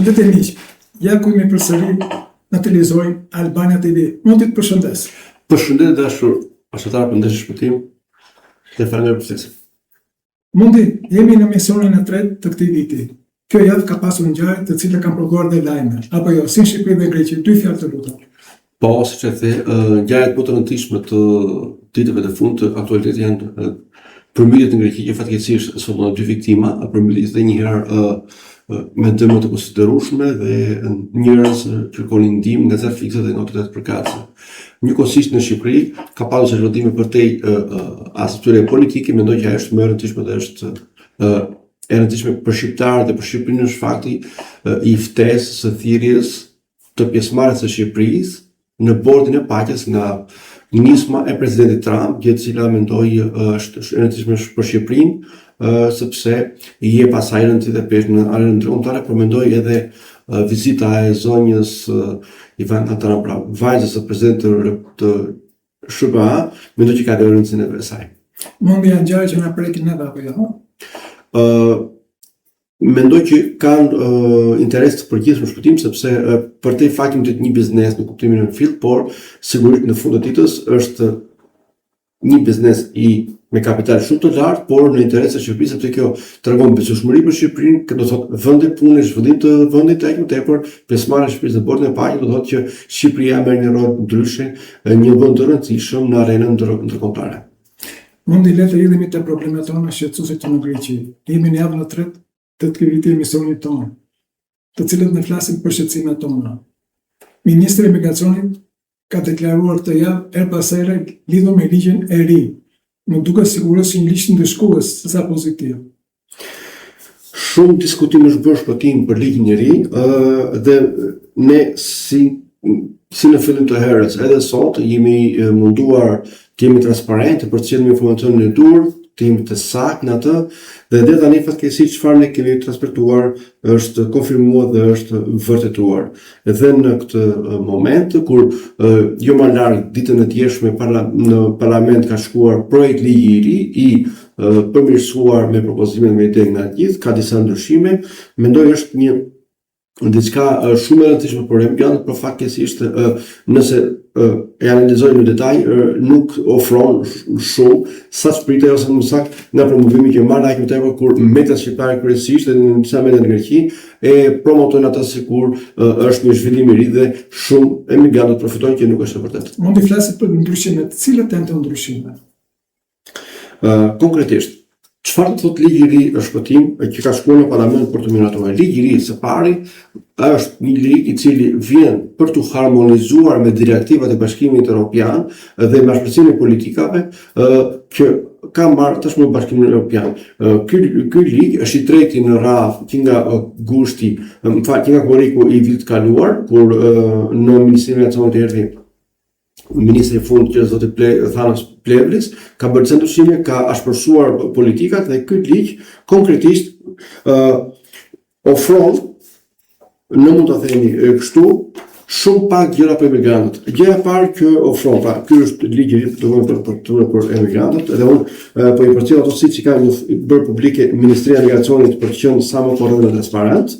Përshëndetje miq, ja ku jemi përsëri në televizorin Albania TV. Mondi të përshëndes. Përshëndetje dashur atdhetar përshëndetje Shpëtim dhe faleminderit për ftesën. Mondi, jemi në emisionin e tretë të këtij viti. Kjo javë ka pasur ngjarje të cilat kanë prodhuar dhe lajme, apo jo, si në Shqipëri dhe Greqi, dy fjalë të lutem. Po, siç e the, ngjarjet më të rëndësishme të ditëve të fundit të aktualitetit janë përmbytjet në Greqi, që fatkeqësisht sollën dy viktima, përmbytjet edhe një herë me dëme të konsiderueshme dhe njerëz kërkonin ndihmë nga zjarrfikëset dhe nga autoritetet përkatëse. Njëkohësisht në Shqipëri ka pasur zhvillime përtej atyre politike, mendoj që ajo është më e rëndësishme dhe është e rëndësishme për shqiptarët dhe për Shqipërinë është fakti i ftesës së thirrjes të pjesëmarrjes së Shqipërisë në bordin e paqes nga nisma e presidentit Trump, gjë e cila mendoj është e rëndësishme për Shqipërinë, sepse i jep asaj rëndësi dhe peshë në arenën ndërkombëtare, por mendoj edhe vizita e zonjës Ivanka Trump, pra vajzës së presidentit të SHBA, mendoj që ka dhe rëndësinë e saj. Mondi janë ngjarje që na prekin neve apo jo? Ë mendoj që kanë uh, interes të përgjithshëm Shpëtim sepse uh, përtej faktit të një biznes në kuptimin e fill, por sigurisht në fund të ditës është një biznes i me kapital shumë të lartë, por në interes të Shqipërisë, sepse kjo tregon besueshmëri për Shqipërinë, kjo do thotë vende pune, zhvillim të vendit e aq më tepër pjesëmarrja e Shqipërisë në bordin e paqes do thotë që Shqipëria merr një rol ndryshe, një vend të rëndësishëm në arenën ndërkombëtare. Mondi le të hidhemi te problemet tona shqetësuese këtu në Greqi. Jemi në javën e tretë të këtij viti emisionit tonë, të cilët ne flasim për shqetësimet tona. Ministri i Emigracionit ka deklaruar këtë javë herë pas here lidhur me ligjin e ri. Më duket sikur është një ligj ndëshkues sesa pozitiv. Shumë diskutim është bërë Shpëtim për ligjin e ri, ë dhe ne si si në fillim të herës, edhe sot jemi munduar të jemi transparent, të përcjellim informacionin e duhur, të jemi të saktë në atë dhe deri tani fatkeqësisht çfarë ne kemi transmetuar është konfirmuar dhe është vërtetuar. Dhe në këtë moment kur jo më larg ditën e djeshme para në parlament ka shkuar projektligji i ri i përmirësuar me propozime me ide nga të gjithë, ka disa ndryshime, mendoj është një diçka shumë e rëndësishme për emigrantët, por fatkeqësisht nëse e analizojmë në detaj, nuk ofron shumë sa ç'pritej ose më saktë nga promovimi që marr aq më tepër kur mediat shqiptare kryesisht dhe në disa media në Greqi e promotojnë atë sikur është një zhvillim i ri dhe shumë emigrantët përfitojnë që nuk është e vërtetë. Mund të flasim për ndryshimet, cilat janë këto ndryshime? Konkretisht, çfarë do të thotë ligji i ri Shpëtim që ka shkuar në parlament për të miratuar? Ligji i ri së pari është një ligj i cili vjen për të harmonizuar me direktivat e Bashkimit Evropian dhe me ashpërsimin e politikave që ka marrë tashmë Bashkimi Evropian. Ky ky ligj është i treti në radhë që nga gushti, më fal, që nga korriku i vitit të kaluar, kur në Ministrinë e Migracionit erdhi ministri i fundit që është zoti Ple, Thanos Plevris, ka bërë disa ndryshime, ka ashpërsuar politikat dhe ky ligj konkretisht ë uh, ofron në mund ta themi kështu shumë pak gjëra për emigrantët. Gjëja e parë që ofron, pra ky është ligji i ri për për për për, për emigrantët, edhe unë po i përcjell ato siç i ka bërë publike Ministria e Migracionit për të qenë sa më korrekt dhe transparent.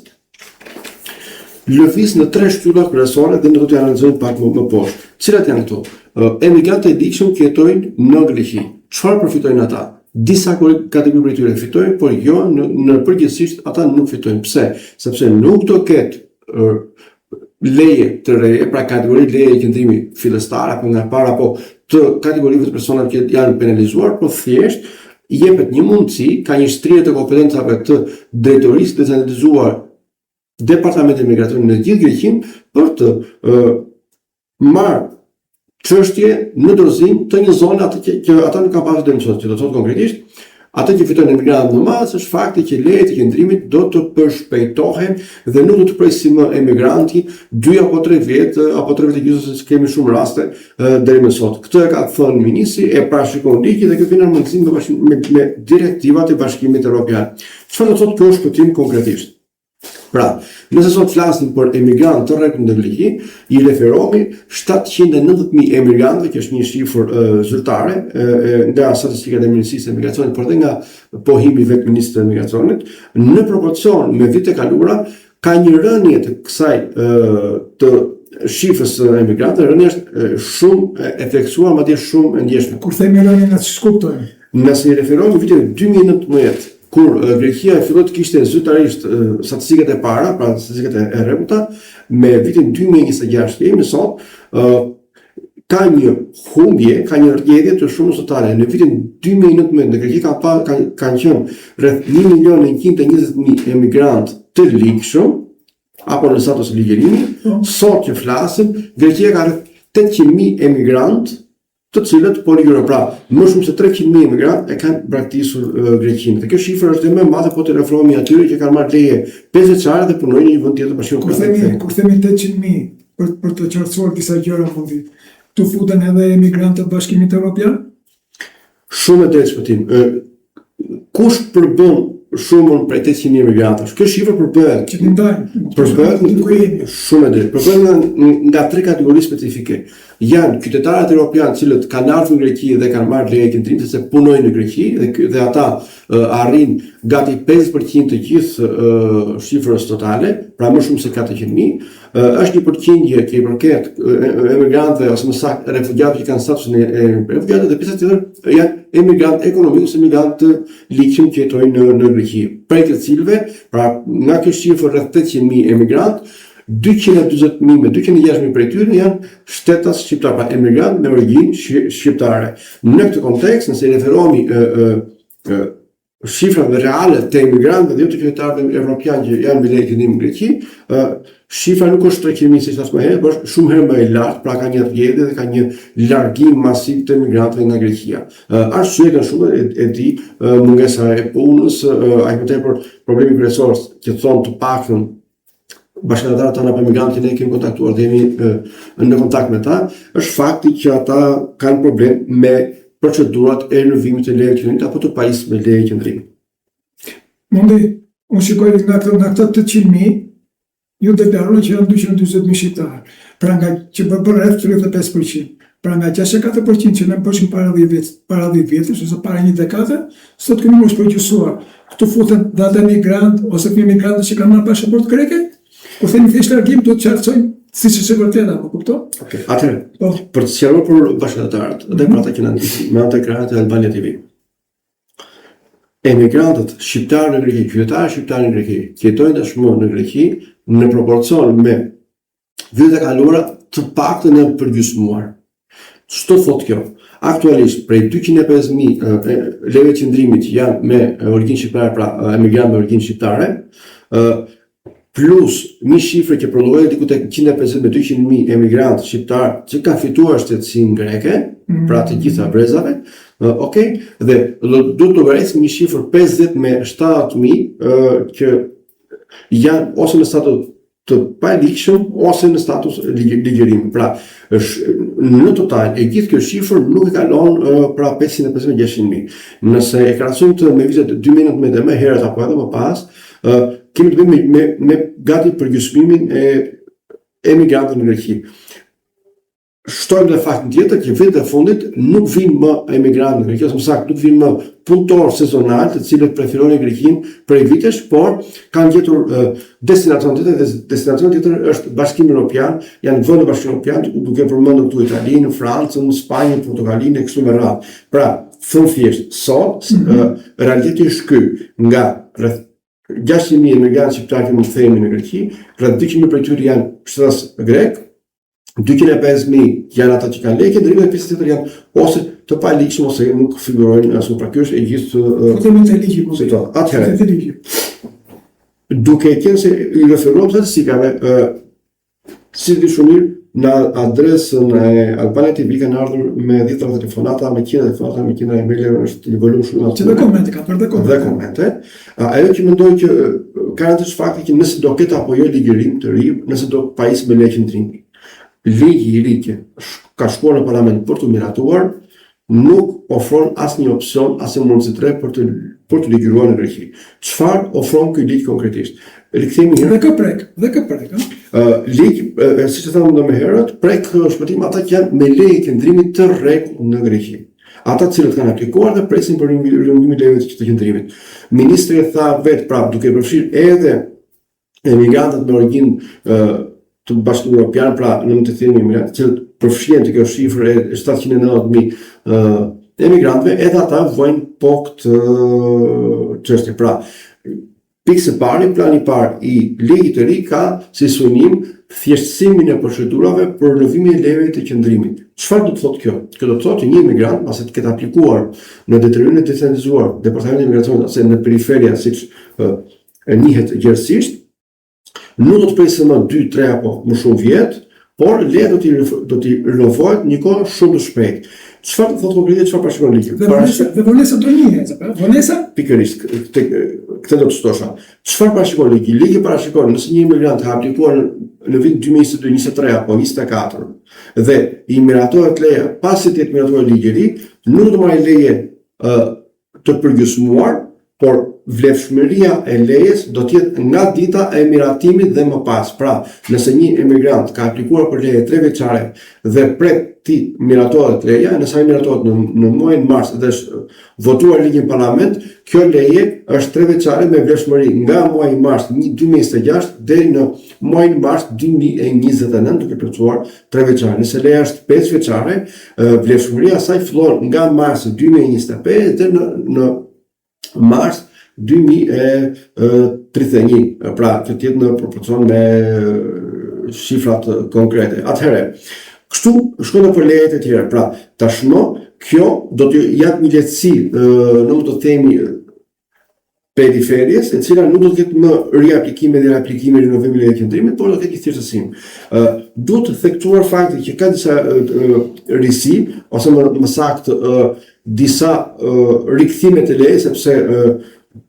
Lëviz në tre shtylla kryesore dhe ne do t'i analizojmë pak më, më poshtë. Cilat janë këto? Emigrantët e ligjshëm që jetojnë në Greqi. Çfarë përfitojnë ata? Disa kategori prej tyre fitojnë, por jo në, në përgjithësisht ata nuk fitojnë. Pse? Sepse nuk do ketë leje të reje, pra kategori leje qëndrimi fillestar apo nga para apo të kategorive të personave që janë penalizuar, por thjesht jepet një mundësi, ka një shtrirje të kompetencave të drejtorisë decentralizuar Departamentit të Migracionit në gjithë Greqinë për të uh, marrë çështje në dorëzim të një zone atë që, që ata nuk kanë pasur deri më sot, që do të thotë konkretisht, atë që fitojnë emigrantët në masë është fakti që lejet e qëndrimit do të përshpejtohen dhe nuk do të presi më emigranti 2 apo 3 vjet apo 3 vjet e gjysmë se kemi shumë raste deri më sot. Këtë e ka thënë ministri, e parashikon ligji dhe kjo vjen harmonizim me, me, me direktivat e Bashkimit Evropian. Çfarë do të thotë kjo Shpëtim konkretisht? Pra, nëse sot flasim për emigrantë të rregullt në Greqi, i referohemi 790.000 emigrantëve, që është një shifër e, zyrtare e, e, nga statistikat e Ministrisë së Emigracionit, por edhe nga pohimi vetë Ministrit të Emigracionit, në proporcion me vitet e kaluara, Ka një rënie të kësaj të shifrës së emigrantëve, rënia është shumë e theksuar, madje shumë e ndjeshme. Kur themi rënie, ne ç'kuptojmë? Nëse i referohemi vitit 2019, kur Greqia filloi të kishte zyrtarisht statistikat e para, pra statistikat e rregullta, me vitin 2026 që jemi sot, ka një humbje, ka një rrjedhje të shumës totale. Në vitin 2019 në Greqi ka pa, ka, kanë qenë rreth 1 milion e 120 mijë emigrantë të ligjshëm apo në status ligjërimi. Po. Sot që flasim, Greqia ka rreth 800 mijë emigrantë të cilët po ligjërojnë. Pra, më shumë se 300.000 emigrantë e kanë braktisur Greqinë. Dhe kjo shifër është më e madhe po të referohemi atyre që kanë marrë leje 5 vjeçare dhe punojnë në një vend tjetër Bashkimit Kur themi kur themi 800.000 për për të qartësuar disa gjëra Mundi, këtu futen edhe emigrantët e Bashkimit Evropian? Shumë e drejtë Shpëtim. Kush përbën shumën prej 800.000 emigrantësh? Kjo shifër përbëhet që t'i ndajmë. Përbëhet shumë e drejtë. Përbëhet nga nga tre kategori specifike. Janë qytetarët europianë të cilët kanë ardhur në Greqi dhe kanë marrë leje qëndrimi sepse punojnë në Greqi dhe dhe ata arrijnë gati 5% të gjithë shifrës totale, pra më shumë se 400.000. Është një përqindje që i përket emigrantëve ose më saktë refugjatëve që kanë statusin e refugjatëve dhe pjesa tjetër janë emigrantë ekonomikë ose emigrantë të ligjshëm që jetojnë në në Greqi. Prej të cilëve, pra nga kjo shifër rreth 800.000 emigrantë, 240.000 me 206.000 prej tyre janë shtetas shqiptar, pra emigrantë me origjinë shqiptare. Në këtë kontekst, nëse i referohemi ë ë shifrave reale të emigrantëve dhe jo të qytetarëve evropianë që janë me leje qëndrimi në Greqi, ë shifra nuk është 300.000 siç thashë më herët, por është shumë herë më e lartë, pra ka një rrjedhje dhe ka një largim masiv të emigrantëve nga Greqia. Ë arsyet janë shumë e, e di, mungesa e punës, aq më tepër problemi kryesor që thonë të paktën bashkatdhetarët tanë apo emigrantë që ne kemi kontaktuar dhe jemi në kontakt me ta, është fakti që ata kanë problem me procedurat e rinovimit të lejeve të qëndrimit apo të pajisjes me leje qëndrimi. Mundi, unë shikoj nga këto nga këto 800.000, ju deklaroni që janë 240.000 shqiptarë, pra nga që përbën rreth 35%. Pra nga 64% që ne bëshim para 10 vjet, para 10 vjetësh ose para një dekade, sot ky numër është përgjysmuar. Këtu futen dhe ata emigrantë ose fëmijë emigrantësh që kanë marrë pasaportë greke? Kur themi thjesht largim, duhet të qartësojmë siç është e vërteta, më kupton? Okej, atëherë, po. për të sqaruar për bashkatdhetarët dhe për ata që na ndjekin me anë të ekranit të Albania TV. Emigrantët shqiptarë në Greqi, qytetarët shqiptarë në Greqi, që jetojnë tashmë në Greqi, në proporcion me Vitet e kaluara të paktën janë përgjysmuar. Ç'do thotë kjo? Aktualisht prej 205.000 lejeve qëndrimit që janë me origjinë shqiptare, pra emigrantë me origjinë shqiptare, plus një shifër që përllogaritet diku tek 150 me 200.000 emigrantë shqiptarë që kanë fituar shtetësinë greke, mm. pra të gjitha brezave, ok, dhe do të llogarisim një shifër 50 me 70.000 që janë ose në status të paligjshëm ose në status ligjërimi. Pra, është në total e gjithë kjo shifër nuk e kalon pra 550 600 mijë. Nëse e krahasojmë këtë me vitet 2019 dhe më herët apo edhe më pas, kemi të bëjmë me, me, me gati përgjysmimin e emigrantëve në Greqi. Shtojmë dhe faktin tjetër që vitet e fundit nuk vijnë më emigrantë në Greqi, ose më saktë nuk vijnë më punëtorë sezonalë, të cilët preferonin Greqinë prej vitesh, por kanë gjetur destinacion tjetër dhe destinacion tjetër është Bashkimi Evropian, janë vende të Bashkimit Evropian, duke përmendur këtu Italinë, Francën, Spanjën, Portugalinë e kështu me radhë. Pra, thënë thjesht, sot mm -hmm. realiteti është ky, nga rreth 600.000 emigrantë shqiptarë që mund të themi në Greqi, rreth 200.000 prej tyre janë shtetas grekë, 205.000 janë ata që kanë leje qëndrimi dhe pjesa tjetër janë ose të paligjshëm ose nuk figurojnë as pra kjo është e gjithë Futemi te ligji po. Situatë. Atëherë, te ligji. Duke qenë se i referuam statistikave, ë si di shumë mirë, në adresën e Albania TV kanë ardhur me dhjetëra telefonata, me qindra telefonata, me qindra emaile, është një volum shumë i madh. Që dhe komente, ka për dhe komente. Dhe komente. Ajo që mendoj që ka rëndësi është fakti që nëse do ketë apo jo ligjërim të ri, nëse do pajisë me leje qëndrimi. Ligji i ri që ka shkuar në parlament për t'u miratuar, nuk ofron asnjë opsion, asnjë mundësi të re për të për të ligjëruar në Greqi. Çfarë ofron ky ligj konkretisht? Rikthehemi një. Dhe kë prek, dhe kë prek, ë? Uh, ligj, uh, siç e thamë më herët, prek Shpëtim ata që janë me leje qëndrimi të rregullt në Greqi. Ata të cilët kanë aplikuar dhe presin për rinovimin e lejeve të qëndrimit. Ministri e tha vetë, pra duke përfshirë edhe. emigrantët me origjinë të Bashkimit Evropian, pra ne mund të themi emigrantët, të cilët përfshihen te kjo shifër e 790.000 emigrantëve, edhe ata vuajnë po këtë çështje. Pra, pikë së pari, plani i parë i ligjit të ri ka si synim thjeshtësimin e procedurave për rinovimin e lejeve të qëndrimit. Çfarë do të thotë kjo? Kjo do të thotë që një emigrant, pasi të ketë aplikuar në drejtorinë e decentralizuar, Departamentin e Emigracionit ose në periferia, siç e njihet gjerësisht, nuk do të presë më 2, 3 apo më shumë vjet, por leja do t'i do t'i rinovohet në një kohë shumë të shpejtë. Çfarë do të thotë konkretisht çfarë parashikon ligji? Dhe vonesa, dhe vonesa do njihet, apo? Vonesa? Pikërisht, këtë këtë do të shtosha. Çfarë parashikon ligji? Ligji parashikon nëse një emigrant ka aplikuar në, në vitin 2022, 23 apo 24 dhe i miratohet leja pasi të jetë miratuar ligji i ri, nuk do të marrë leje ë të përgjysmuar, por vlefshmëria e lejes do të jetë nga dita e miratimit dhe më pas. Pra, nëse një emigrant ka aplikuar për leje 3 vjeçare dhe pret t'i miratohet leja, nëse ai miratohet në, në muajin mars dhe është votuar ligji në parlament, kjo leje është 3 vjeçare me vlefshmëri nga muaji mars 2026 deri në muajin mars 2029, duke plotësuar 3 vjeçare. Nëse leja është 5 vjeçare, vlefshmëria e saj fillon nga marsi 2025 deri në në mars 2031, pra që të jetë në proporcion me shifrat konkrete. Atëherë, kështu shkon edhe për lejet e tjera. Pra, tashmë kjo do të japë një lehtësi, në mund të themi periferjes, e cila nuk do të ketë më riaplikime dhe riaplikime rinovimi leje qëndrimit, por do të ketë një thjeshtësim. Ë duhet të theksuar fakti që ka disa risi ose më më saktë disa rikthime të lejes sepse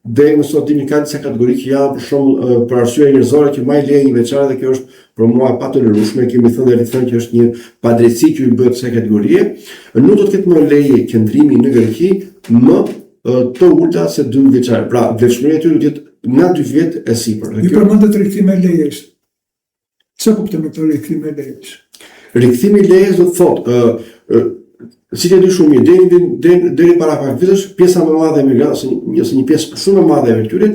deri më sot dimi ka disa kategori që janë për shembull për arsye njerëzore që marrin leje një vjeçare dhe kjo është për mua e patolerueshme, kemi thënë dhe rithënë që është një padrejtësi që i bëhet kësaj kategorie. Nuk do të ketë më leje qëndrimi në Greqi më të ulëta se 2 vjeçare. Pra, vlefshmëria e tyre do të jetë nga 2 vjet e sipër. Ju përmendët rikthime lejesh. Çfarë kupton me këto rikthime lejesh? Rikthimi i lejes do të thotë, ë ë siç e di shumë mirë, deri deri deri para pak vitesh, pjesa më e madhe e emigrantëve, ose një, ose një pjesë shumë e madhe e tyre,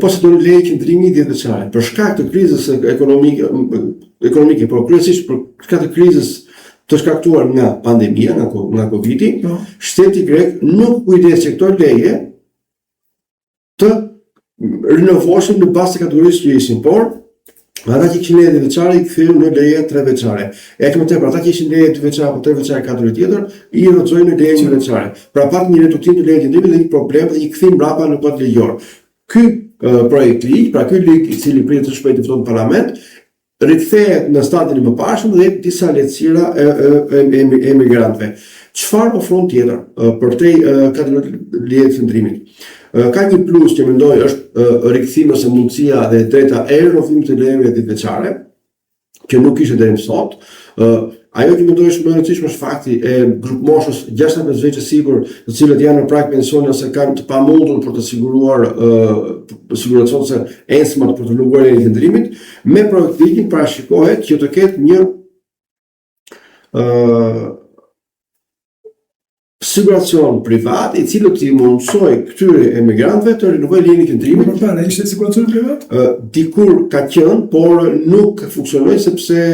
posedonin leje qëndrimi 10 vjeçare. Për shkak të krizës ekonomike, ekonomike, por kryesisht për shkak të krizës të shkaktuar nga pandemia, nga nga Covidi, po. shteti grek nuk u kujdes që këto leje të rinovoheshin në bazë të kategorisë që ishin, por ata që kishin leje 2 vjeçare i ktheu në leje 3 vjeçare. E aq më tepër ata që ishin leje 2 vjeçare apo 3 vjeçare kategori tjetër, i rrëzoi në leje 1 vjeçare. Pra pat një reduktim të lejeve të qëndrimit dhe një problem dhe një kthim mbrapa në kuadër ligjor. Ky projekt ligj, pra ky ligj i cili pritet së shpejti të votohet në parlament, rikthehet në stadin e mëparshëm dhe jep disa lehtësira e, e, e, emigrantëve. Çfarë ofron tjetër përtej kategorisë leje të qëndrimit? Ka një plus që mendoj është rikthimi ose mundësia dhe e drejta e rinovimit të lejeve 10 vjeçare, që nuk ishte deri më sot. Ajo që mendoj është më e rëndësishme është fakti e grupmoshës 65 vjeç e sipër, të cilët janë në prag pensioni ose kanë të pamundur për të siguruar ë siguracion ose ensmat për të rinovuar lejen e qëndrimit, me projektligjin parashikohet që të ketë një ë siguracion privat i cili do t'i mundësojë këtyre emigrantëve të rinovojnë lejen e qëndrimit. Më parë ishte siguracion privat? Ë dikur ka qenë, por nuk funksionoi sepse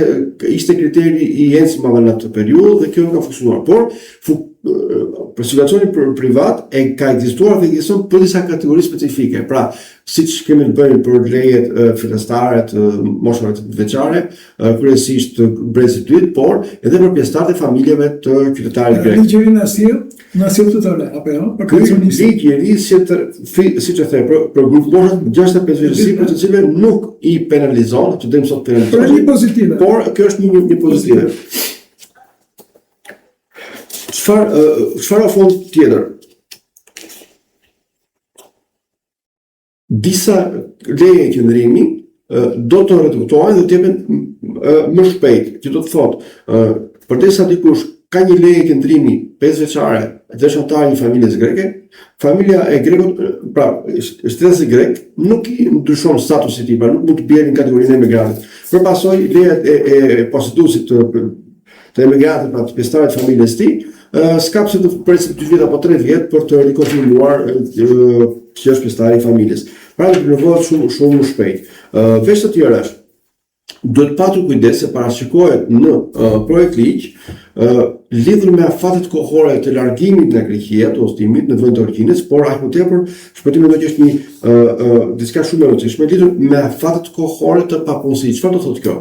ishte kriteri i ensmave në atë periudhë dhe kjo nuk ka funksionuar. Por fu, për siguracioni për privat e ka ekzistuar dhe ekziston për disa kategori specifike. Pra, siç kemi të bëjmë për lejet fillestare të moshave të vjeçare, kryesisht të brezit të dytë, por edhe për pjesëtarët e familjeve të qytetarit grek. Ligji i ri na sjell, na sjell të tëra, apo jo? Për pensionistët. Ligji i ri sjell të siç e the, për për grupmoshën 65 vjeç sipër, të cilëve nuk i penalizon, që deri më sot penalizon. Por një pozitive. Por kjo është një një, një pozitive. Çfarë çfarë ofron tjetër? Disa leje qëndrimi do të reduktohen dhe të jepen më shpejt, që do të thotë, përderisa dikush ka një leje qëndrimi 5 vjeçare dhe është anëtar i një familjes greke, familja e grekut, pra shtetasi grek nuk i ndryshon statusi i tij, pra nuk mund të bjerë në kategorinë e emigrantit. Për pasojë, leja e, e poseduesit të të emigrantit, pra të pjesëtarit të familjes tij, s'ka pse të presim 2 vjet apo 3 vjet për të rikonfirmuar që është pjesëtar i familjes. Pra do të rinovohet shumë shumë më shpejt. Veç të tjerash, duhet patur kujdes se parashikohet në uh, projektligj uh, lidhur me afatet kohore të largimit nga Greqia, të udhëtimit në vend të origjinës, por aq më tepër Shpëtim mendoj që është një uh, uh, diçka shumë e rëndësishme lidhur me afatet kohore të papunësisë. Çfarë do thotë kjo?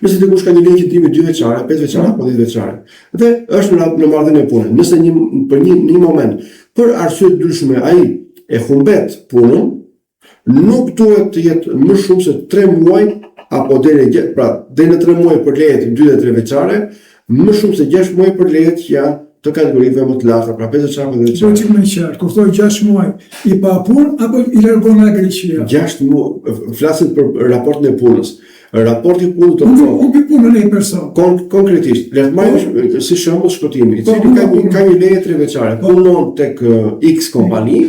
Nëse dikush ka një leje qëndrimi 2 vjeçare, 5 vjeçare apo 10 vjeçare dhe është në në marrëdhënie pune, nëse një për një në një moment për arsye të ndryshme ai e humbet punën, nuk duhet të jetë më shumë se 3 muaj apo deri në pra deri në 3 muaj për lejet 2 dhe 3 vjeçare, më shumë se 6 muaj për lejet që janë të kategorive më të larta, pra 5 vjeçare apo 10 vjeçare. Po çik më qartë, kur thoi 6 muaj i papunë apo i largon nga Greqia? 6 muaj, flasim për raportin e punës. Raporti i punës do të thotë humbi punën ai person. Kon konkretisht, le të marrim po. si shembull Shpëtimin, i po, cili ka një ka një leje 3 vjeçare, po. punon tek X kompani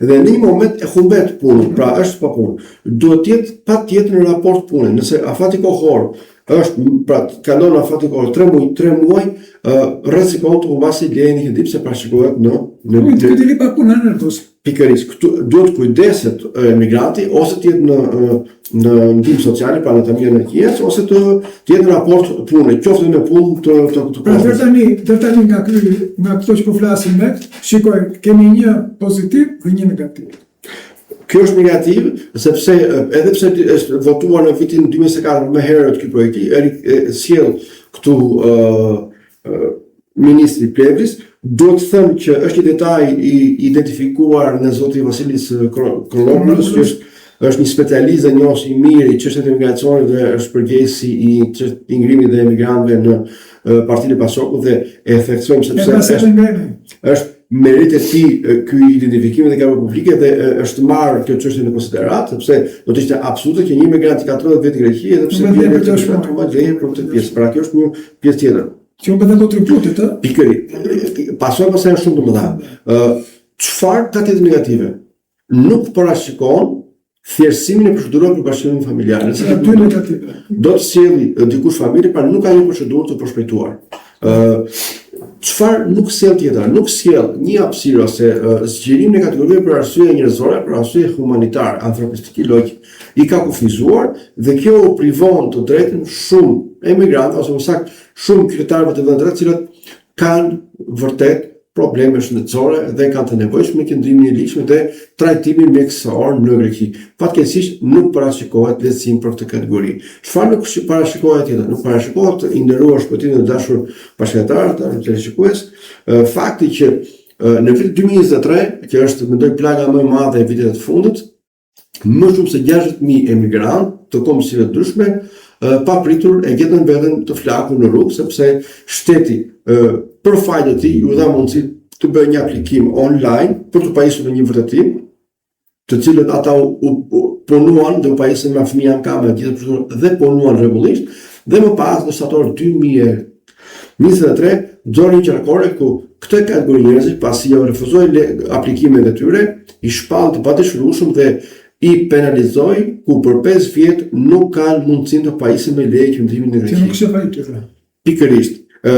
dhe në një moment e humbet punën, pra është pa punë. Duhet të jetë patjetër në raport pune, nëse afati kohor është pra kalon afati kohor 3 muaj, 3 muaj, ë rrezikon të humbasë lejen e qëndrimit se parashikohet në në po, të deli pa punë në rrugës. Pikërisht, këtu duhet të kujdeset emigranti ose të jetë në në ndihmë sociale, pra në Tamio Energjias, ose të të jetë në raport pune, qoftë me punë të të të Pra deri tani, deri tani nga ky nga këto që po flasim ne, shikoj, kemi një pozitiv dhe një negativ. Kjo është negativ, sepse edhe pse është votuar në vitin 2024 më herët ky projekt, e sjell këtu uh, ministri Plevris, duhet të them që është një detaj i identifikuar nga zoti Vasilis Kronopoulos, që është është një specialist dhe njohës i mirë i çështjeve të emigracionit dhe është përgjegjësi i integrimit dhe emigrantëve në partinë e Pasokut dhe e theksojmë sepse është është meritë e tij ky identifikim dhe kjo publike dhe është marrë kjo çështje në konsideratë sepse do të ishte absurde që një emigrant që ka 30 vjet në Greqi edhe pse vjen në të humbë lejen për këtë pjesë. Pra kjo është një pjesë tjetër. Që humbet kontributet, ë? Pikërisht. Pasojat pastaj janë shumë të mëdha. Ë çfarë ka tjetër negative? Nuk parashikon thjeshtësimin e procedurave për bashkimin familjar. Nëse pra, dy negative. Do të sjelli dikush familje, pra nuk ka një procedurë të përshpejtuar. Ë çfarë nuk sjell tjetër? Nuk sjell një hapësirë ose zgjerimin e kategorive për arsye njerëzore, për arsye humanitare, anthropistiki logik. I ka kufizuar dhe kjo u privon të drejtën shumë emigrantëve ose më saktë shumë qytetarëve të vendeve të cilët kanë vërtet probleme shëndetësore dhe kanë të nevojshme qëndrimin e ligjshëm dhe trajtimin mjekësor në Greqi. Fatkeqësisht nuk parashikohet lehtësim për këtë kategori. Çfarë nuk parashikohet tjetër? Nuk parashikohet i nderuar Shpëtim dhe dashur bashkëqytetarë, të dashur teleshikues, fakti që në vitin 2023, që është mendoj plaga më e madhe e viteve të fundit, më shumë se 60.000 emigrantë të kombësive të ndryshme papritur e gjetën veten të flakur në rrugë sepse shteti për faj të tij u dha mundësi të bëjë një aplikim online për t'u pajisur me një vërtetim, të cilët ata u, u, u punuan dhe u pajisën me AFMI AMKA me gjithë procedurën dhe punuan rregullisht dhe më pas në shtator 2023 nxori një qarkore ku këtë kategori njerëzish pasi ua refuzoi aplikimet e tyre, i shpalli të padëshirueshëm dhe i penalizoi ku për 5 vjet nuk kanë mundësinë të pajisen me leje qëndrimi në Greqi. Që nuk është faji i tyre. Pikërisht, ë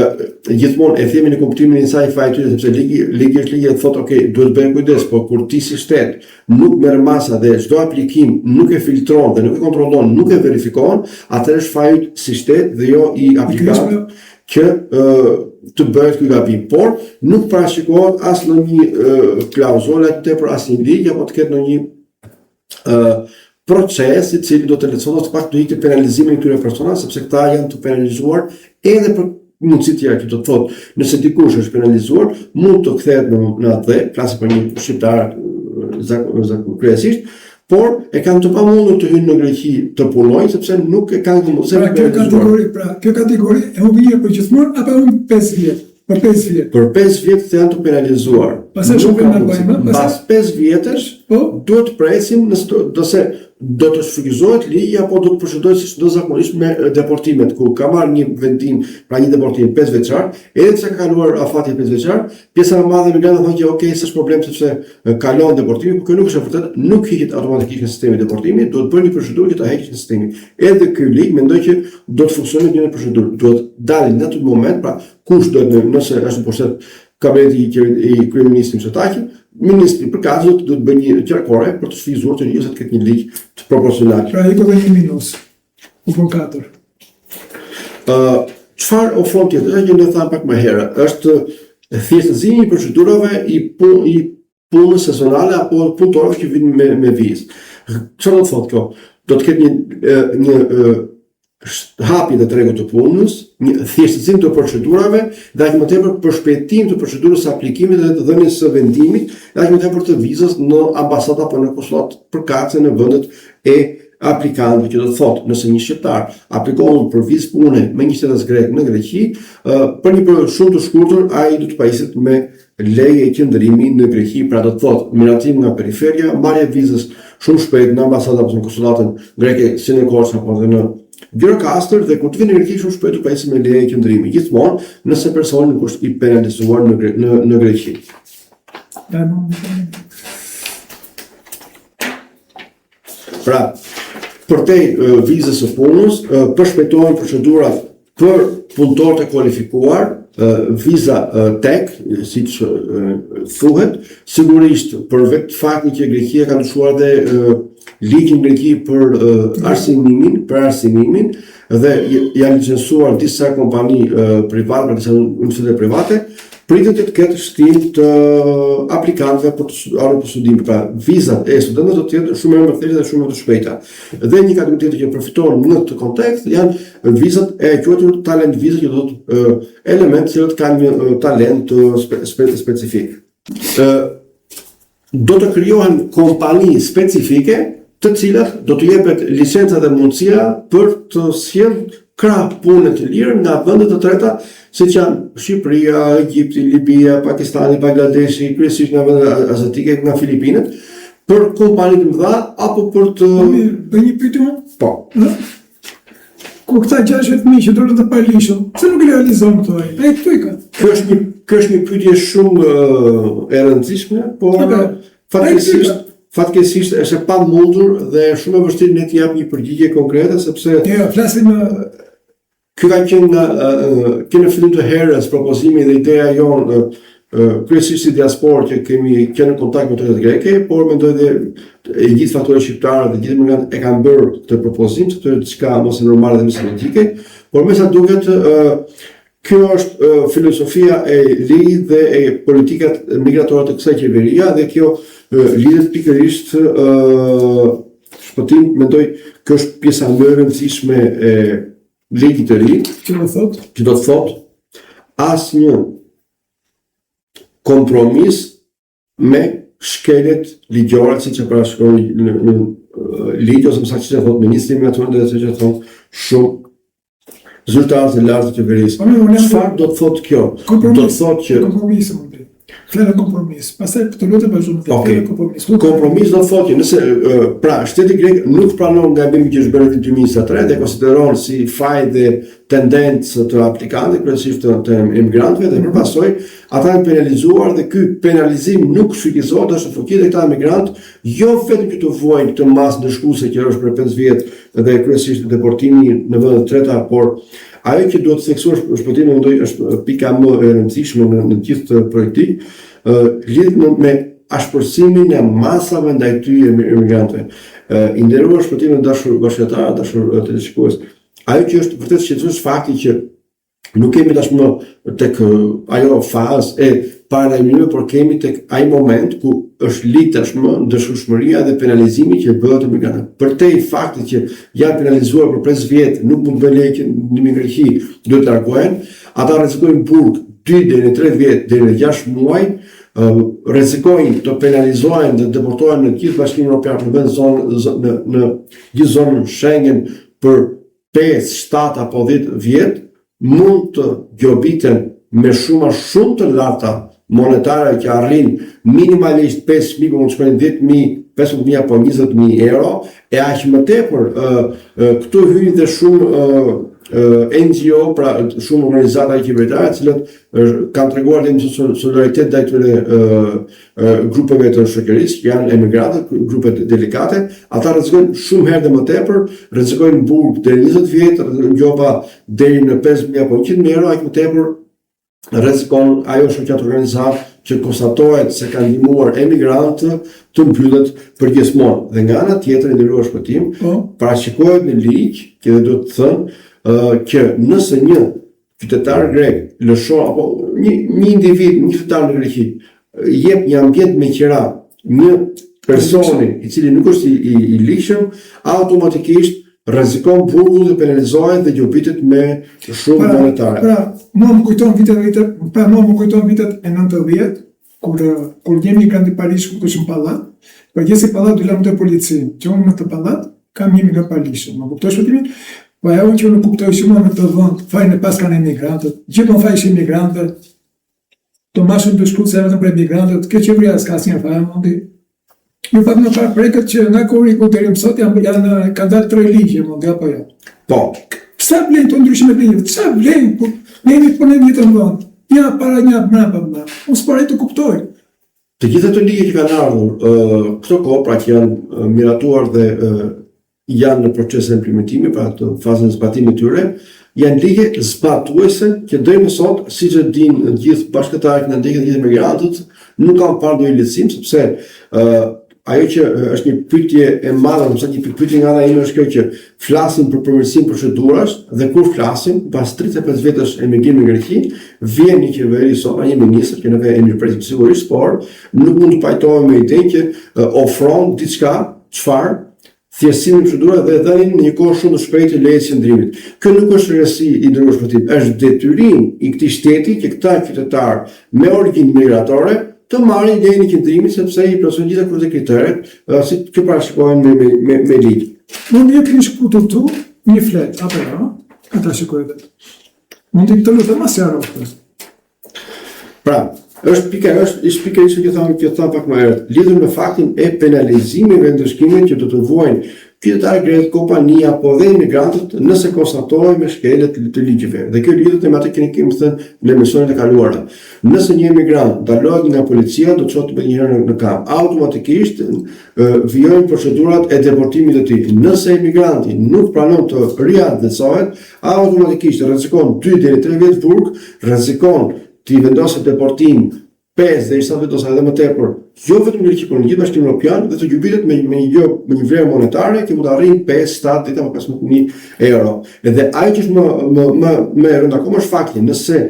gjithmonë e themi në kuptimin e saj faji i tyre sepse ligji ligji është ligji dhe thotë ok, duhet të bëjmë kujdes, por kur ti si shtet nuk merr masa dhe çdo aplikim nuk e filtron dhe nuk e kontrollon, nuk e verifikon, atëherë është faji yt si shtet dhe jo i aplikantit që ë të bëhet ky gabim. Por nuk parashikohet as ndonjë klauzolë aty tepër asnjë ligj apo të ketë ndonjë ë proces i cili do të lehtësonte të pak të hiqte penalizimin e këtyre personave sepse këta janë të penalizuar edhe për mundësi të tjera që do të thotë, nëse dikush është penalizuar, mund të kthehet në në atdhe, flasim për një shqiptar zak, zak, kryesisht, por e kanë të pamundur të hyjnë në Greqi të punojnë sepse nuk e kanë të mundësi. Pra kjo kategori, pra kjo kategori e humbi një për gjithmonë apo e humb 5 vjet? Për 5 vjet. Për 5 vjet të janë të penalizuar. Pastaj nuk ka mundësi. Mbas 5 vjetësh, po? duhet të presim nëse do, do se do të shfuqizohet ligji apo do të procedohet siç do zakonisht me deportimet, ku ka marrë një vendim, pra një deportim 5 vjeçar, edhe pse ka kaluar afati 5 vjeçar, pjesa më e madhe e emigrantëve thonë që ok, s'është problem sepse kalon deportimi, por kjo nuk është e vërtetë, nuk hiqet automatikisht në sistemin e deportimit, duhet bërë një procedurë që ta heqësh në sistemin. Edhe ky ligj mendoj që do të funksionojë në një procedurë, duhet dalin në atë moment, pra kush do të nëse është në pushtet kabineti i, i kryeministrit Mitsotakis, ministri përkatës do të bëjë një qarkore për të shfrytëzuar të gjithë të ketë një ligj të proporcional. Pra iku dhe një minus. U bën 4. Ë çfarë ofron tjetër? Ajo që ne thamë pak më herët, është thjeshtëzimi i procedurave i pu, i punës sezonale apo punëtorëve që vinë me me vizë. Çfarë do të thotë kjo? Do të ketë një një hapje të tregut të punës, një thjeshtëzim të procedurave dhe aq më tepër përshpejtim të procedurës së aplikimit dhe të dhënies së vendimit dhe aq më tepër të vizës në ambasada apo në konsullat përkatëse në vendet e aplikantëve, që do të thotë, nëse një shqiptar aplikon për vizë pune me një shtetas grek në Greqi, për një periudhë shumë të shkurtër ai do të pajiset me leje qëndrimi në Greqi, pra do të thotë miratim nga periferia, marrje e vizës shumë shpejt në ambasadë apo në konsullatën greke si në Korçë apo edhe në Gjirokastër dhe kur të vinë në Greqi shumë shpejt u pajiset me leje qëndrimi, gjithmonë nëse personi nuk është i penalizuar në në në Greqi. Pra, përtej vizës së punës, përshpejtohen procedurat për punëtorët e kualifikuar, viza tek, siç thuhet, sigurisht për vetë faktin që Greqia ka ndryshuar dhe ligjin në Greqi për arsimimin, për arsimimin dhe janë licencuar disa kompani private, pra disa universitete private, pritet që të ketë shtim të aplikantëve për të ardhur për studim, pra vizat e studentëve do të jenë shumë më të thjeshta dhe shumë më të shpejta. Dhe një kategori tjetër që përfiton në këtë kontekst janë vizat e quajtur talent viza që do të thotë elementë të cilët kanë një talent të spe, spe, specifik. Ë do të krijohen kompani specifike të cilat do të jepet licenca dhe mundësia për të sjellë krah pune të lirë nga vende të treta, siç janë Shqipëria, Egjipti, Libia, Pakistani, Bangladeshi, kryesisht nga vendet aziatike, nga Filipinet, për kompani të mëdha apo për të Po mirë, bëj një pyetje unë? Po. Ë? Ku këta 60.000 që dolën të paligjshëm, pse nuk i realizon këto ai? Ai këtu i ka. Kjo është një kjo është një pyetje shumë e rëndësishme, por fatkeqësisht fatkeqësisht është e pamundur dhe shumë e vështirë ne të jap një përgjigje konkrete sepse Jo, flasim Ky ka qenë nga që në fillim të herës propozimi dhe ideja jonë kryesisht si diasporë që kemi qenë në kontakt me autoritetet greke, por mendoj dhe e gjithë faktori shqiptar dhe gjithë emigrantët e kanë bërë këtë propozim, sepse është diçka më se normale dhe më se logjike, por me sa duket kjo është filozofia e ligjit dhe e politikat migratore të kësaj qeveria dhe kjo lidhet pikërisht Shpëtim, mendoj, kjo është pjesa më e rëndësishme e ligjit të ri. Që do thotë? Që do të thotë asnjë kompromis me shkeljet ligjore siç e parashikon në, në ligj ose më saktë siç e thotë ministri i migracionit dhe siç e thotë shumë zyrtarë të lartë të qeverisë. Po, Çfarë do të thotë kjo? Do të thotë që kompromis mund të. Fjala kompromis. Pastaj të lutem vazhdo më tej. Okay. Kompromis. Kompromis do të thotë që nëse pra shteti grek nuk pranon gabimin që është bërë në vitin 2023 dhe konsideron si faj dhe tendencë të aplikantëve, kryesisht të, të emigrantëve dhe për mhm. pasojë ata janë penalizuar dhe ky penalizim nuk shfuqizohet është në fuqi dhe këta emigrantë jo vetëm që të vuajnë këtë masë ndëshkuese që është për 5 vjet dhe kryesisht deportimi në vende të treta, por ajo që duhet të theksuar Shpëtim mendoj është pika më e rëndësishme në në gjithë këtë projektligj, ë lidhet me, me ashpërsimin e masave ndaj këtyre emigrantëve. I nderuar Shpëtim të dashur bashkëqytetarë, dashur teleshikues, ajo që është vërtet shqetësuese është fakti që Nuk kemi tashmë tek ajo fazë e paralajmërimeve, por kemi tek ai moment ku është ligj tashmë ndëshkueshmëria dhe penalizimi që bëhet emigrantëve. Përtej faktit që janë penalizuar për 5 vjet, nuk mund të bëjnë leje qëndrimi në Greqi, duhet të largohen, ata rrezikojnë burg 2 deri në 3 vjet, deri në 6 muaj, rrezikojnë të penalizohen dhe deportohen në gjithë Bashkimin Evropian në vend zonë në në gjithë zonën Schengen për 5, 7 apo 10 vjet mund të gjobiten me shuma shumë të larta monetare që arrijnë minimalisht 5.000, por mund të shkojnë 10.000, 15.000 apo 20.000 euro, e aq më tepër këtu hyjnë dhe shumë NGO, pra shumë organizata joqeveritare, të cilat kanë treguar dhe një solidaritet ndaj këtyre grupeve të shoqërisë, që janë emigrantët, grupet delikate, ata rrezikojnë shumë herë dhe më tepër, rrezikojnë burg deri në 20 vjet, rrezikojnë gjoba deri në 5.000 apo 100.000 euro, aq më tepër. rrezikon ajo shoqatë organizatë që konstatohet se ka ndihmuar emigrantët të mbyllet përgjithmonë. Dhe nga ana tjetër, i nderuar Shpëtim, po. parashikohet në ligj, që dhe duhet të thënë, që nëse një qytetar grek lëshon apo një një individ, një qytetar në Greqi jep një ambient me qira një personi i cili nuk është i, i, i ligjshëm, automatikisht rrezikon burgun dhe penalizohet dhe gjobitet me shumë pra, monetare. Pra, mua më kujton vitet e vitet, pra mua më kujton vitet e 90 kur kur një emigrant i paligjshëm futesh në pallat, përgjegjësi i pallatit do lajmëronte policinë, që unë në këtë pallat kam një emigrant paligjshëm. Më kupton Shpëtimin? Po ajo që unë kuptoj që mua në këtë vend fajin e paskan emigrantët, gjithmonë faji është i emigrantëve. Të mashën të shkruar se vetëm për emigrantët, kjo qeveria s'ka asnjë faj mundi. Ju pak më parë prekët që nga korriku deri më sot janë janë kanë dalë tre ligje mundi apo jo. Po. Pse vlen këto ndryshime të ligjeve? Pse vlen po ne jemi po në një të vend. Një para një mbrapa më. Unë s'po arrij të kuptoj. Të gjitha këto ligje që kanë ardhur uh, këto kohë, pra që janë miratuar dhe uh, janë në proces implementimi, pra të fazën e zbatimit të tyre, janë ligje zbatuese që deri më sot, siç e dinë të gjithë bashkëtarët që na ndjekin të gjithë emigrantët, nuk kanë parë ndonjë lehtësim sepse ë uh, ajo që është një pyetje e madhe, do të thotë një pyetje nga ana ime është kjo që flasim për përmirësim procedurash dhe kur flasim pas 35 vjetësh emigrim në Greqi, vjen një qeveri sot, një ministër që neve e mirëpresim sigurisht, por nuk mund të pajtohem me idenë që ofron diçka çfarë thjeshtësimin e procedurave dhe dhënien në një kohë shumë të shpejtë të lejes së qëndrimit. Kjo nuk është risi i nderuar Shpëtim, është detyrim i këtij shteti që këta qytetarë me origjinë migratore të marrin lejen e qëndrimit sepse i plotësojnë gjitha kushtet dhe kriteret si që parashikohen me me me, me ligj. Mund të keni shkruar këtu një fletë apo jo? A ta shikoj vetë. Mund të të lutem ma sqaro këtë. Pra, është pika është është pikërisht që thamë që thamë pak më herët, lidhur me faktin e penalizimit dhe ndëshkimit që do të vuajnë qytetarët grekë, kompani apo dhe emigrantët nëse konstatohen me shkelje të, të ligjeve. Dhe kjo lidhet me atë që ne kemi thënë në emisionet e kaluara. Nëse një emigrant ndalohet nga policia, do të çohet menjëherë në, në kamp. Automatikisht vijojnë procedurat e deportimit të tij. Nëse emigranti nuk pranon të riatdhesohet, Automatikisht rrezikon 2 deri 3 vjet burg, rrezikon t'i vendoset deportim 5 deri 7 vjet ose edhe më tepër, jo vetëm në Greqi, por në gjithë Bashkimin Evropian dhe të gjobitet me me një gjë me një vlerë monetare që mund të arrijë 5, 7, 10 apo 15000 euro. Edhe ajo që është më më më më e rëndë akoma është fakti nëse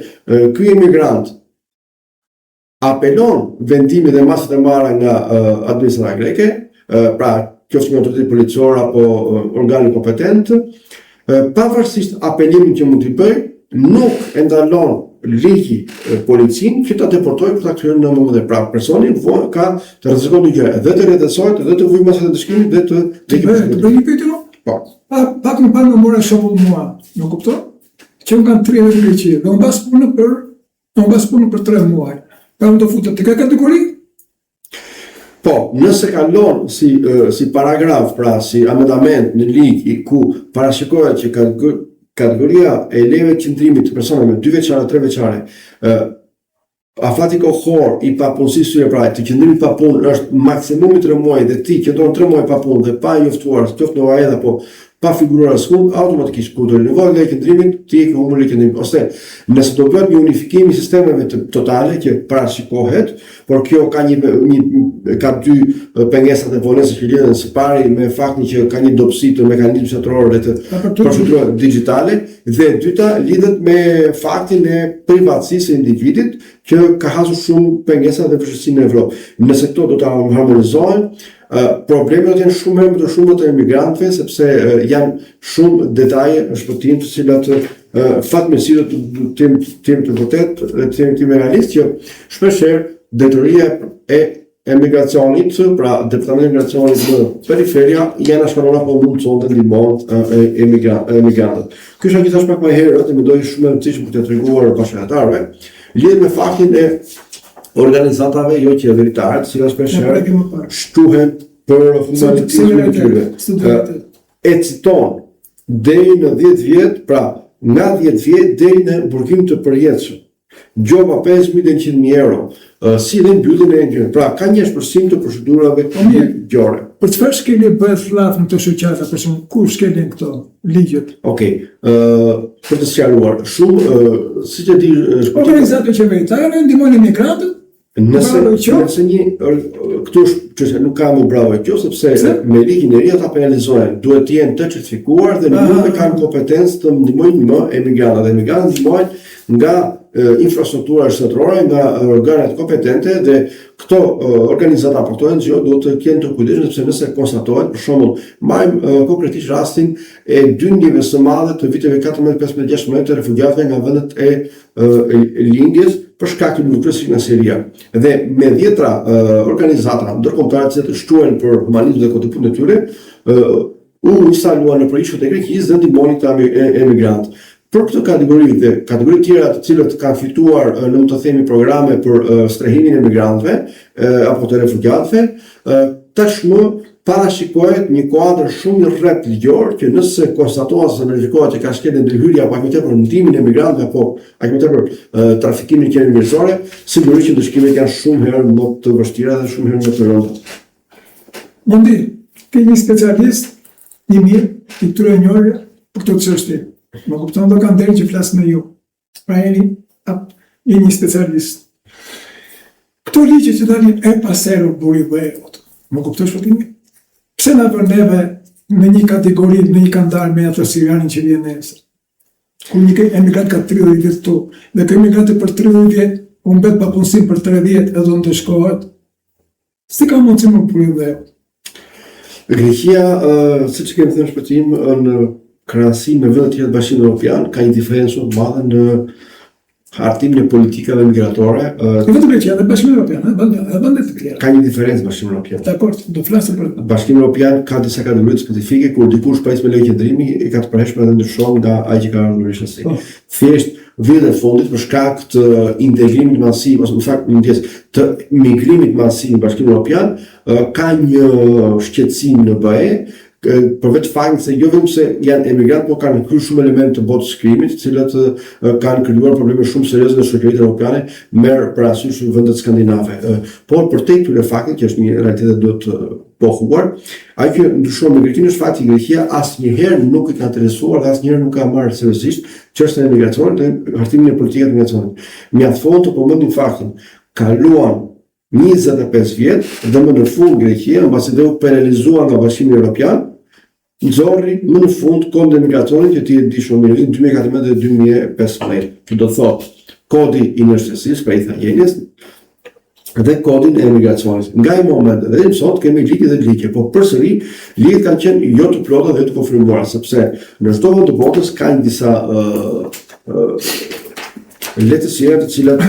ky emigrant apelon vendimin dhe masat e marra nga uh, administrata greke, uh, pra qoftë nga autoriteti policor apo uh, organi kompetent, uh, pavarësisht apelimit që mund t'i bëjë, nuk e ndalon ligji policinë që ta deportojë për ta kthyer në mëmëdhe. Pra personi vo, ka të rrezikon dy gjëra, dhe të riatdhesohet dhe të vujë masat e ndëshkimit dhe të të bëj të bëj një pyetje më? Po. Pa pak më parë më more shembull mua, më kupton? Që unë kam 3 vjet në Greqi dhe unë pas punë për Unë pas punë për 3 muaj. Pra unë do futem te kjo kategori? Po, nëse kalon si si paragraf, pra si amendament në ligj i ku parashikohet që kategoria e lejeve të qëndrimit të personave me dy vjeçare, tre vjeçare, ë afati kohor i papunësisë tyre, pra të qëndrimit pa punë është maksimumi 3 muaj dhe ti qëndron 3 muaj pa punë dhe pa njoftuar, qoftë në OAED apo pa figuruar askund, automatikisht kur do rinovohet leja e qëndrimit, ti e ke humbur lejen e qëndrimit. Ose nëse do bëhet një unifikim i sistemeve të totale që parashikohet, por kjo ka një një ka dy pengesa dhe vonesa që lidhen së pari me faktin që ka një dobësi të mekanizmit shtetëror dhe të procedurave digjitale dhe e dyta lidhet me faktin e privatësisë së individit që ka hasur shumë pengesa dhe vështirësi në Evropë. Nëse këto do të harmonizohen, Problemet do të jenë shumë herë më të shumta të emigrantëve sepse janë shumë detaje në Shpëtim të cilat fatmirësisht do të të jem të jem të vërtetë dhe të jem të jem realist që shpesh herë drejtoria e emigracionit, pra departamenti i emigracionit në periferia janë anashkalon apo mundëson të ndihmon emigrantët. Kjo është gjithashtu pak më herët dhe mendoj shumë e rëndësishme për të treguar bashkëqytetarëve, lidhet me faktin e organizatave jo qeveritare, të cilat shpesh herë shquhen për humanitizmin e tyre. E citon deri në 10 vjet, pra nga 10 vjet deri në burgim të përjetshëm. Gjoba 5.000 deri në 100.000 euro, si dhe mbylljen e një. Pra ka një ashpërsim të procedurave po ligjore. Për çfarë shkelje bëhet fjalë në këto shoqata, për shembull, ku shkelen këto ligjet? Okej, ë për të sqaruar, shumë ë siç e di është Organizata joqeveritare ndihmojnë emigrantët, Nëse nëse një këtu është çështja nuk ka më bravo kjo sepse Pse? me ligjin e ri ata penalizohen, duhet të jenë të certifikuar dhe nuk e kanë kompetencë të ndihmojnë më emigrantët. Dhe emigrantët ndihmohen nga infrastruktura shtetërore, nga organet kompetente dhe këto organizata apo këto NGO duhet të jenë të kujdesshme sepse nëse konstatohet, për shembull, marrim konkretisht rastin e dyndjeve së madhe të viteve 14, 15, 16 të refugjatëve nga vendet e lindjes për shkak të luftës nga Siria. Dhe me dhjetra organizata ndërkombëtare të cilat shquhen për humanizëm dhe kontributin e tyre, u instaluan nëpër ishujt e Greqisë dhe ndihmonin këta emigrantë. Për këtë kategori dhe kategori tjera të cilët kanë fituar, në mund të themi, programe për strehimin e emigrantëve apo të refugjatëve, tashmë parashikohet një kuadër shumë i rreptë ligjor që nëse konstatohet se verifikohet që ka shkelje ndërhyrje apo aq më tepër ndihmimin e emigrantëve apo aq më tepër trafikimin e qenieve njerëzore, sigurisht që ndëshkimet janë shumë herë më të vështira dhe shumë herë më të rënda. Mondi, ti një specialist i mirë i këtyre njohjeve për këto çështje. Më kupton do kam nderin që flas me ju. Pra jeni, jeni një specialist. Këto ligje që dalin herë pas here burri i dheut, më kupton Shpëtimi? Pse na vën neve në një kategori, në një kandar me atë sirianin që vjen nesër? Kur një emigrant ka 30 vjet këtu, dhe ky emigrant për 30 vjet humbet papunësinë për 3 vjet edhe do ndëshkohet, Si ka mundësi më burri i dheut? Greqia, uh, siç kemi thënë Shpëtim, në krahasim me vendet tjera të Bashkimit Evropian, ka një diferencë shumë të madhe në hartimin e politikave migratore. Uh, jo vetëm Greqia, dhe Bashkimi Evropian, edhe vende, edhe vende të tjera. Ka një diferencë Bashkimi Evropian. Dakor, do flasim për Bashkimi Evropian ka disa kategori specifike kur dikush pajis me leje qëndrimi e ka të përhershme dhe ndryshon nga ai që ka ardhur rishtazi. Po. Thjesht vitet e fundit për shkak të integrimit masiv ose në fakt më ndjesë të migrimit masiv në Bashkimin Evropian, ka një shqetësim në BE për vetë faktin se jo vetëm se janë emigrantë, por kanë hyrë shumë elementë të botës së krimit, të cilët kanë krijuar probleme shumë serioze në shoqëritë europiane, merr parasysh vendet skandinave. Por përtej këtyre fakteve, që është një realitet që duhet pohuar, ajo që ndryshon me Greqinë është fakti që Greqia asnjëherë nuk i ka interesuar dhe asnjëherë nuk ka marrë seriozisht çështjen e emigracionit dhe hartimin e politikave të emigracionit. Mjafton të përmendim faktin, kaluan 25 vjet dhe më në fund Greqia, mbasi dhe u penalizua nga Bashkimi Evropian, nxorri më në fund kodin e emigracionit që ti e di shumë mirë, vitin 2014 dhe 2015, që do thotë kodi i nënshtetësisë, pra i ithaqenjes, dhe kodin e emigracionit. Nga ai moment dhe deri sot kemi ligje dhe ligje, por përsëri ligjet kanë qenë jo të plota dhe jo të konfirmuara, sepse në çdo vend të botës kanë disa ë uh, lehtësira të cilat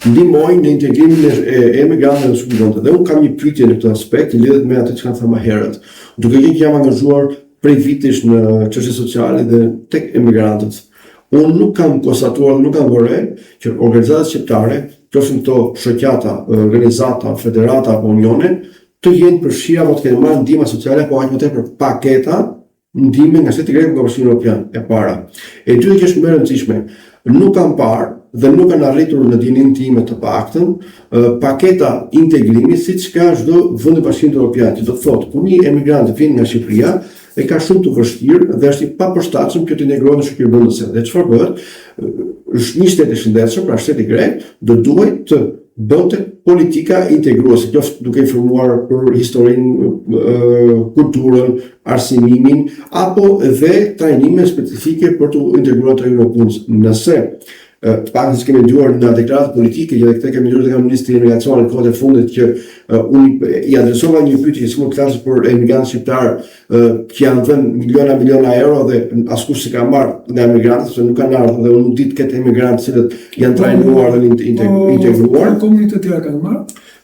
ndihmojnë në integrimin e emigrantëve në shoqëri. Dhe unë kam një pyetje në këtë aspekt që lidhet me atë që kam thënë më herët. Duke qenë që jam angazhuar prej vitesh në çështje sociale dhe tek emigrantët, unë nuk kam konstatuar dhe nuk kam vënë re që organizatat shqiptare, qofshin këto shoqata, organizata, federata apo unione, të jenë përfshirë apo të kenë marrë ndihma sociale apo aq më tepër paketa ndihme nga shteti grek nga Bashkimi Evropian, e para. E dyta që është më e rëndësishme, nuk kam parë dhe nuk kanë arritur në dijeninë time të paktën paketa integrimi siç ka çdo vend i Bashkimit Evropian, që do të thotë kur një emigrant vjen nga Shqipëria, e ka shumë të vështirë dhe është i papërshtatshëm që të integrohet në shoqërinë vendëse. Dhe çfarë bëhet? Është një shtet i shëndetshëm, pra shteti grek, do duhej të bënte politika integruese, qoftë duke informuar për historinë, kulturën, arsimimin, apo dhe trajnime specifike për të integruar tregun e punës. Nëse të paktën siç kemi dëgjuar në deklaratat politike, që edhe këtë kemi dëgjuar nga ministri i Emigracionit kohët e fundit që unë i adresova një pyetje që si mund të flasësh për emigrantët shqiptarë që janë dhënë miliona miliona euro dhe askush s'i ka marrë nga emigrantët sepse nuk kanë ardhur dhe unë nuk di të ketë emigrantë të cilët janë trajnuar dhe po, integruar. Po, komunitetet e tjera kanë marrë?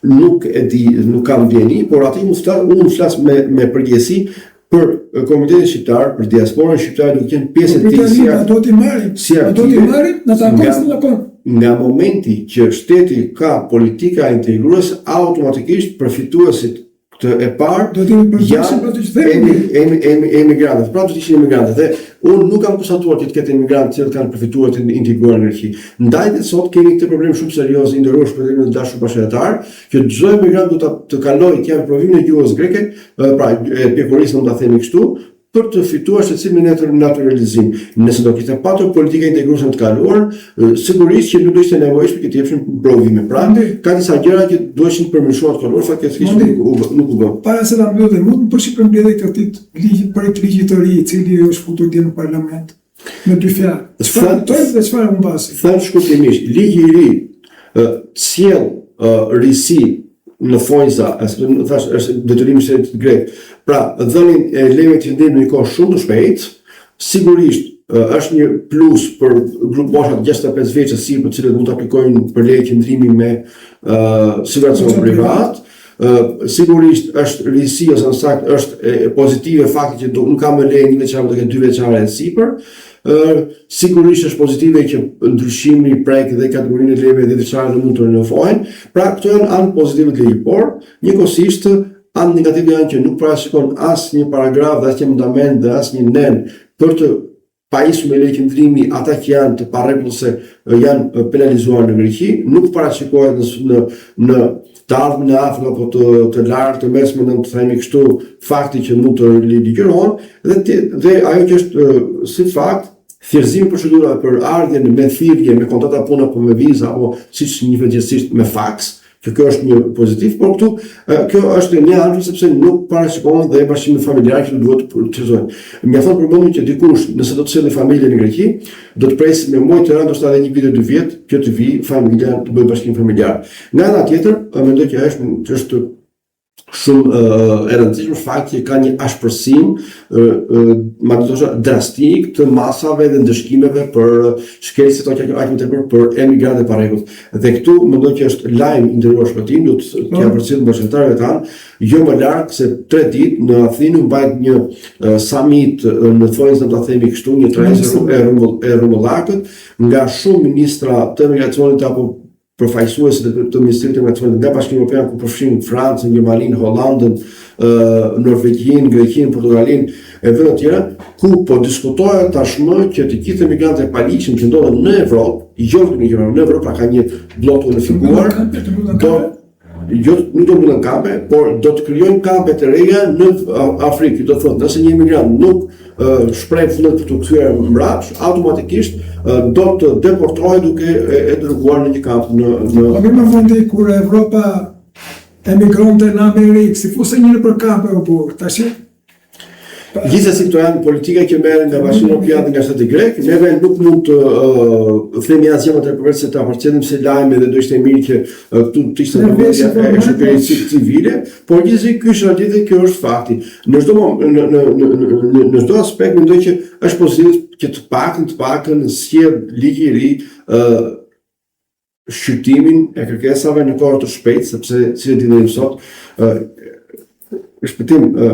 Nuk e di, nuk kam dijeni, por atë që flas, unë flas me me përgjegjësi për komunitetin shqiptar, për diasporën shqiptare duke qenë pjesë e tij si do t'i marrim, si do t'i marrim, na takon si takon. Nga momenti që shteti ka politika integruese, automatikisht përfituesit. të e parë do të jemi përgjegjshëm për atë që themi. Emi emi emigrantët, pra do të ishin emigrantët dhe unë nuk kam konstatuar që të ketë emigrantë që kanë përfituar të integruar në Greqi. Ndaj dhe sot kemi këtë problem shumë serioz i nderuar Shpëtim i dashur bashkëqytetar, që çdo emigrant do të të kalojë të japë provimin e gjuhës greke, pra e pjekurisë mund ta themi kështu, për të fituar shtetësinë me natyralizim. Nëse do kishte patur politika integruese në të kaluarën, sigurisht që nuk do ishte e nevojshme që të jepshin provime. Pra, ka disa gjëra që duheshin përmirësuar të kaluar, fatkeqësisht nuk u nuk u bë. Para se ta mbyllim, mund të bësh një përmbledhje të këtij ligji, projektligji të ri, i cili është futur dje në parlament me dy fjalë. Çfarë fitojmë dhe çfarë humbasim? Thënë shkurtimisht, ligji i ri sjell risi në thonjza, sepse më thash është detyrim i shtetit grek. Pra, dhënien e lejeve të qëndrimit në një kohë shumë të shpejtë, sigurisht është një plus për grupmoshat 65 vjeç e sipër, të cilët mund të aplikojnë për leje qëndrimi me uh, siguracion privat. Uh, sigurisht është risi ose në saktë është e, pozitive fakti që do, nuk ka më leje një vjeçare, do ketë dy vjeçare e sipër. Ë sigurisht është pozitive që ndryshimi prek dhe kategorinë e lejeve 10 vjeçare dhe mund të rinovohen. Pra këto janë anë pozitive të ligjit, por njëkohësisht anë negative janë që nuk parashikon asnjë paragraf dhe asnjë amendament dhe asnjë nen për të pajisur me leje qëndrimi ata që janë të parregullt ose janë penalizuar në Greqi, nuk parashikohet në në në të ardhmen e afërt apo të të largët, të mesme, në të themi kështu, fakti që mund të ligjërohen dhe të, dhe ajo që është si fakt thjeshtëzimi i procedurave për ardhjen me thirrje, me kontrata pune apo me viza apo siç njihet gjerësisht me faks, që kjo është një pozitiv, por këtu kjo është një anë sepse nuk parashikon dhe bashkimin familjar që duhet të thjeshtëzojnë. Mjafton të përmendim që dikush, nëse do të sjellë familje në Greqi, do të presë me muaj të tërë, ndoshta edhe një vit e dy vjet, që të vijë familja të bëjë bashkim familjar. Nga ana tjetër, mendoj që është është shumë e rëndësishme fakti që ka një ashpërsim madje do thosha drastik të masave dhe ndëshkimeve për shkelësit ose aq më tepër për emigrantët e parregullt. Dhe këtu mendoj që është lajm i nderuar Shpëtim, do të t'ia po. përcjellim bashkëqytetarëve tanë, jo më larg se 3 ditë në Athinë u mbajt një summit në thonjëza ta themi kështu, një tryezë e rrumbull e rrumbullakët nga shumë ministra të emigracionit apo përfaqësues të, të Ministrisë të Emigracionit nga Bashkimi Evropian ku përfshin Francën, Gjermaninë, Hollandën, Norvegjinë, Greqinë, Portugalinë e vende të tjera, ku po diskutohet tashmë që të gjithë emigrantët e paligjshëm që ndodhen në Evropë, jo vetëm në Gjermani, në Evropë pra ka një bllok të unifikuar, do jo nuk do mbyllen kampe, por do të krijojnë kampe të reja në Afrikë. Do të thotë, nëse një emigrant nuk shpreh vullnet për t'u kthyer mbrapsht, automatikisht do të deportohet duke e, e dërguar në një kamp në në Po mirë Mondi kur Evropa emigronte në Amerikë, s'i fuste njeri nëpër kampe o burrë, tash Gjithsesi këto janë politika që merren nga Bashkimi Evropian dhe nga shteti grek. Neve nuk mund të uh, themi asgjë më tepër përveç se ta përcjellim si lajme dhe do ishte mirë që uh, këtu të ishte vëmendja e shoqërisë civile, por gjithsesi ky është realiteti, kjo është fakti. Në çdo në në në në në çdo aspekt mendoj që është pozitiv që të paktën të paktën sjell ligji i ri ë uh, shqyrtimin e kërkesave në kohë të shpejtë, sepse si e dimë sot, ë Shpëtim, ë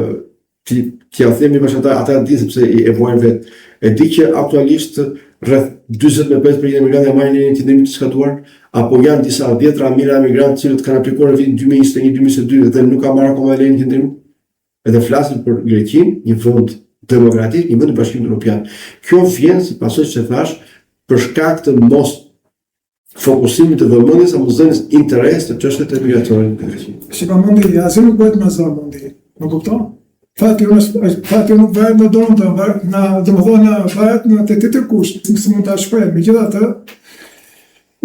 ti t'ia themi bash ata ata e dinë sepse i e vuajnë vetë. E di që aktualisht rreth 45% e emigrantëve marrin lejen e qëndrimit të skaduar, apo janë disa dhjetra mijëra emigrantë të cilët kanë aplikuar në vitin 2021-2022 dhe nuk kanë marrë akoma lejen e qëndrimit. Edhe flasim për Greqinë, një vend demokratik, një vend i Bashkimit Evropian. Kjo vjen si pasojë që thash për shkak të mos fokusimit të vëmendjes apo dhënies interes të çështjet e migracionit në Greqi. Shiko Mondi, asgjë nuk bëhet me zor Mondi. Më kupton? Fati unë është, fati nuk varet në dorën tonë, varet në, domethënë varet në të tjetërkush, nuk mund ta shpreh. Megjithatë,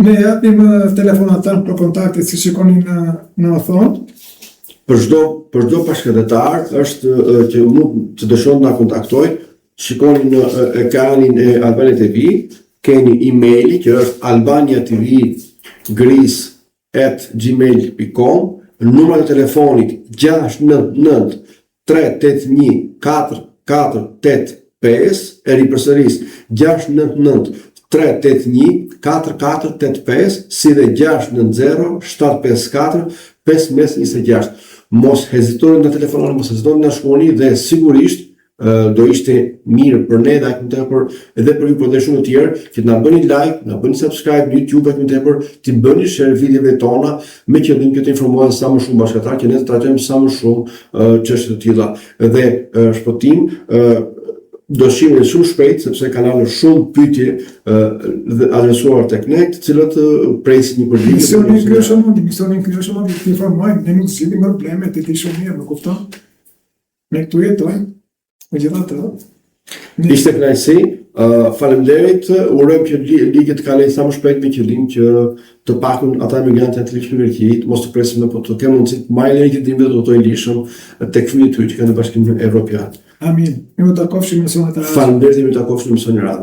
ne japim telefonat tanë për kontaktet si shikoni në në thonë. Për çdo për çdo bashkëqytetar është që mund të dëshiron të na kontaktojë, Shikoni në ekranin e Albania TV, keni emaili që është albaniatvgreece@gmail.com, numrat e telefonit 699 381 4485, e ripërsëris 699 381 4485, si dhe 690 754 1526. Mos hezitoni të na telefononi, mos hezitoni të na shkruani dhe sigurisht Do ishte mirë për ne dhe aq më tepër edhe për ju por dhe shumë të tjerë që të na bëni like, na bëni subscribe në YouTube aq më tepër, t'i bëni share videove tona me qëllim që të informohen sa më shumë bashkëtarë që ne të trajtojmë sa më shumë çështje të tilla. Dhe Shpëtim do shihemi shumë shpejt sepse kanë ardhur shumë pyetje dhe adresuar tek ne, të cilët presin një përgjigje. Misioni ky është mund, misioni ky është mund të informojmë, ne nuk zgjidhim probleme, ti di shumë mirë, më kupton? Ne këtu jetojmë, megjithatë. Ne... Ishte kënaqësi. Uh, faleminderit. Urojmë që ligji të kalojë sa më shpejt me qëllim që të paktën ata emigrantë janë të ligjshëm në Greqi, të mos të presin më, po të kenë mundësi të marrin lejen që të udhëtojnë lirshëm tek fëmijët e tyre që kanë në Bashkimin Evropian. Amin. Mirë u takofshim në emisionet e radhës. Faleminderit, mirë u takofshim në emisionin e radhës.